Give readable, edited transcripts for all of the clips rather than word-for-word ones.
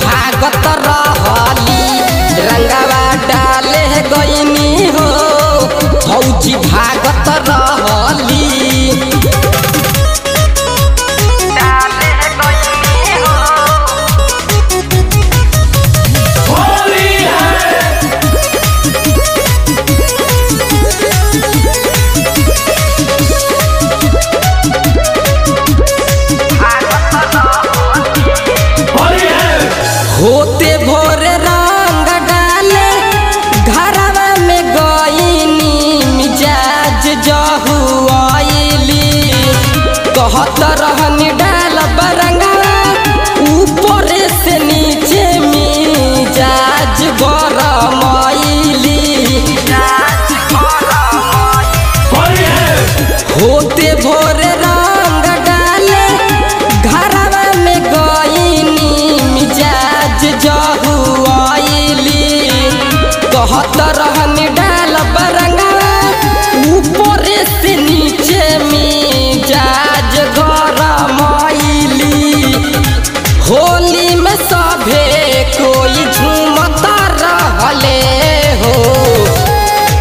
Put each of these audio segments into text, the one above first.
भागत रहली। रंगवा डाले गईनी हो भौजी भागत रहली। होते भोरे रंग डाले घरवा में गईनी मिजाज जहुआइली। कहत रहनी डाल बरंगवा ऊपर से नीचे मिजाज गरमाइली। होते भोरे रंग डाले घरवा में गईनी मिजाज जहुआइली। कहत रहनी डाल बरंगवा ऊपर से नीचे मिजाज गरमाइली। होली में सभे कोई झूमता रहले हो,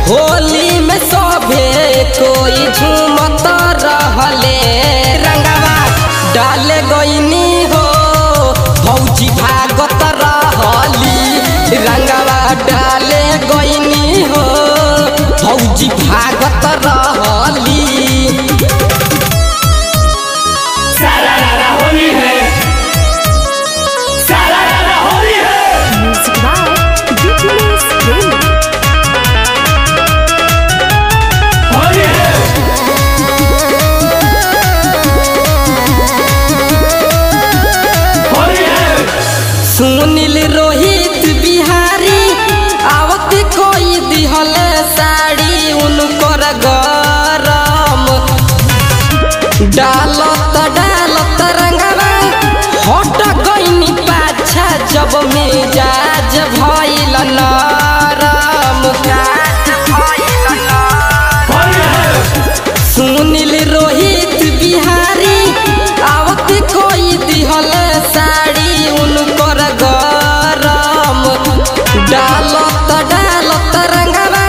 होली में सभे कोई झूमता रहले। रंगवा डाले गईनी हो भौजी भागत रहली। रंगवा डाले गईनी हो भौजी भागत रहली। सारा रारा होली है, सारा रारा होली है। Music by BTS Premi. Holi है। होली है। सुनील रोहित बिहारी आवत कोई दिहल साड़ी उनकर गरम। डालत डालत रंगवा हट गईनी पाछा जब मिजाज भइल नरम। होली है। सुनील रोहित बिहारी आवत कोई दिहल साड़ी उनकर गरम। डालत डालत रंगवा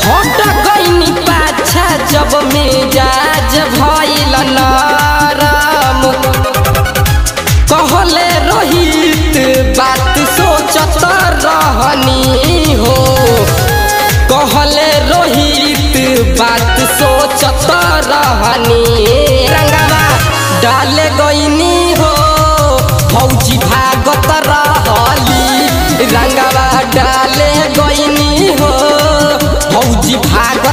हट गईनी पाछा जब मिजाज भइल नरम। कहले रोहित बात सोचत रहनी हो, कहले रोहित बात सोचत रहनी। रंगवा डाले गईनी हो भौजी भागत रहली। रंगवा डाले गईनी हो भौजी भागत